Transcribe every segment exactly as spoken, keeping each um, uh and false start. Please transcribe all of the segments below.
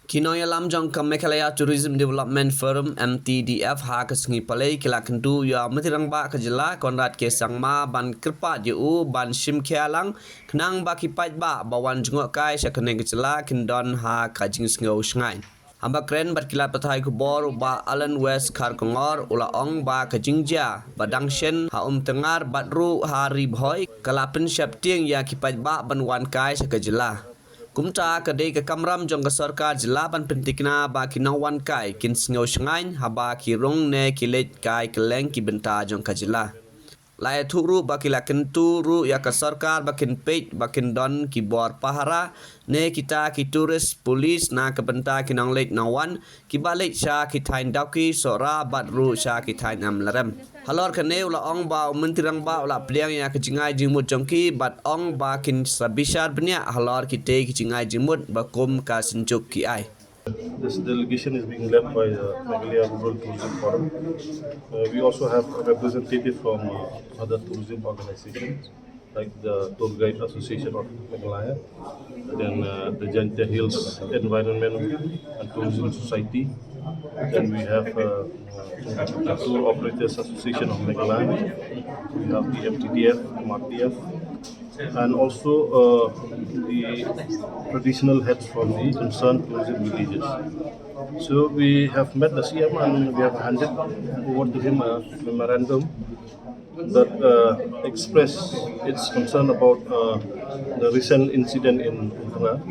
Ki nongïalam jong ka Meghalaya Tourism Development Forum, M T D F, ha ka sngi Palei ki la kyntu ïa u Myntri Rangbah ka jylla, Conrad K Sangma, ban kyrpad ïa u ban shim khia lang khnang ba ki paidbah ba wan jngoh kai sha kane ka jylla kin don ha ka jingsngew shngaiñ. Haba kren bad ki lad pathai khubor, u Bah Allan West Kharkongor u la ong ba ka jingjia ba dang shen ha Umtngar bad ruh ha Ri Bhoi ka la pynsheptieng ïa ki paidbah ban wan kai sha ka jylla. Kumta ka dei ka kamram jong ka sorkar jylla ban pyntikna ba ki nongwan kai kin sngew shngaiñ haba ki rung ne ki leit kai kylleng ki bynta jong ka jylla. La ïathuh ruh ba ki la kyntu ruh ïa ka sorkar ba kin peit ba kin don ki bor pahara ne kita ki tourist police na ka bynta ki nongleit nongwan kiba leit sha ki thaiñ Dawki, Sohra bad ruh sha ki thaiñ Amlarem. Halor kane u la ong ba u Myntri Rangbah u la pdiang ïa ka jingai jingmut jong ki bad ong ba kin sa bishar bniah halor kitei ki jingai jingmut ba kum ka synjuk ki ai. This delegation is being led by the Meghalaya Rural Tourism Forum. Uh, we also have a representative from uh, other tourism organizations like the Tour Guide Association of Meghalaya, then uh, the Jaintia Hills Environment and Tourism Society. Then we have uh, uh, Tour Operators Association of Meghalaya. We have the M T D F, M R T F, and also uh, the traditional heads from the concerned tourism villages. So we have met the C M and we have handed over to him a memorandum that uh, express its concern about uh, the recent incident in Umtngar,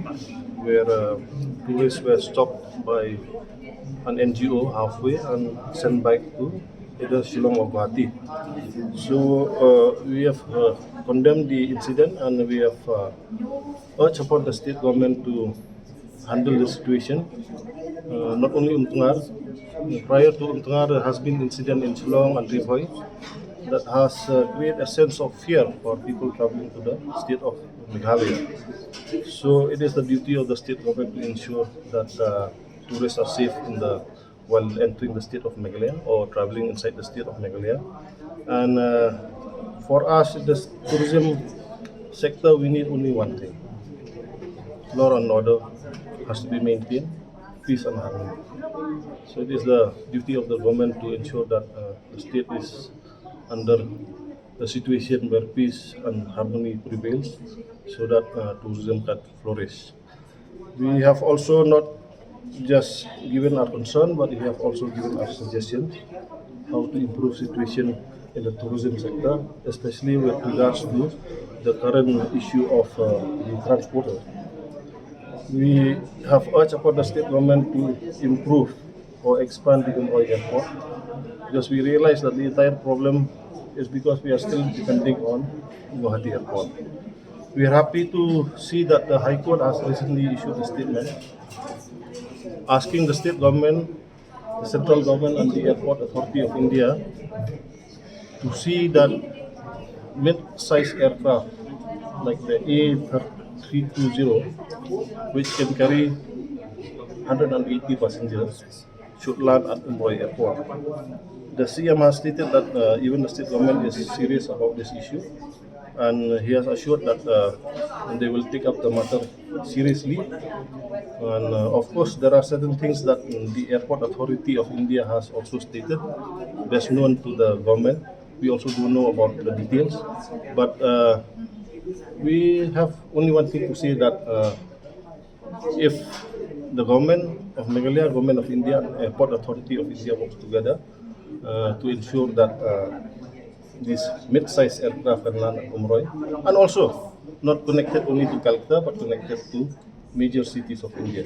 where uh, tourists were stopped by an N G O halfway and sent back to either Shillong or Guwahati. So uh, we have uh, condemned the incident and we have uh, urged upon the state government to handle the situation. Uh, not only Umtngar, prior to Umtngar, there has been incident in Shillong and Ri Bhoi that has uh, created a sense of fear for people traveling to the state of Meghalaya. So it is the duty of the state government to ensure that uh, tourists are safe in the while entering the state of Meghalaya or traveling inside the state of Meghalaya. And uh, for us, in the tourism sector, we need only one thing. Law and order has to be maintained, peace and harmony. So it is the duty of the government to ensure that uh, the state is under the situation where peace and harmony prevails so that uh, tourism can flourish. We have also not just given our concern, but we have also given our suggestions how to improve situation in the tourism sector, especially with regards to the current issue of uh, the transporter. We have urged upon the state government to improve or expand the Umroi airport because we realize that the entire problem is because we are still depending on Guwahati airport. We are happy to see that the High Court has recently issued a statement asking the state government, the central government, and the Airport Authority of India to see that mid-sized aircraft like the A three two zero, which can carry one hundred eighty passengers, should land at Umroi Airport. The C M has stated that uh, even the state government is serious about this issue, and he has assured that uh, they will take up the matter seriously. And uh, of course, there are certain things that the Airport Authority of India has also stated, best known to the government. We also don't know about the details, but uh, we have only one thing to say that uh, if the government of Meghalaya, government of India, and Airport Authority of India works together uh, to ensure that uh, this mid-sized aircraft can land at Umroi, and also not connected only to Calcutta but connected to major cities of India.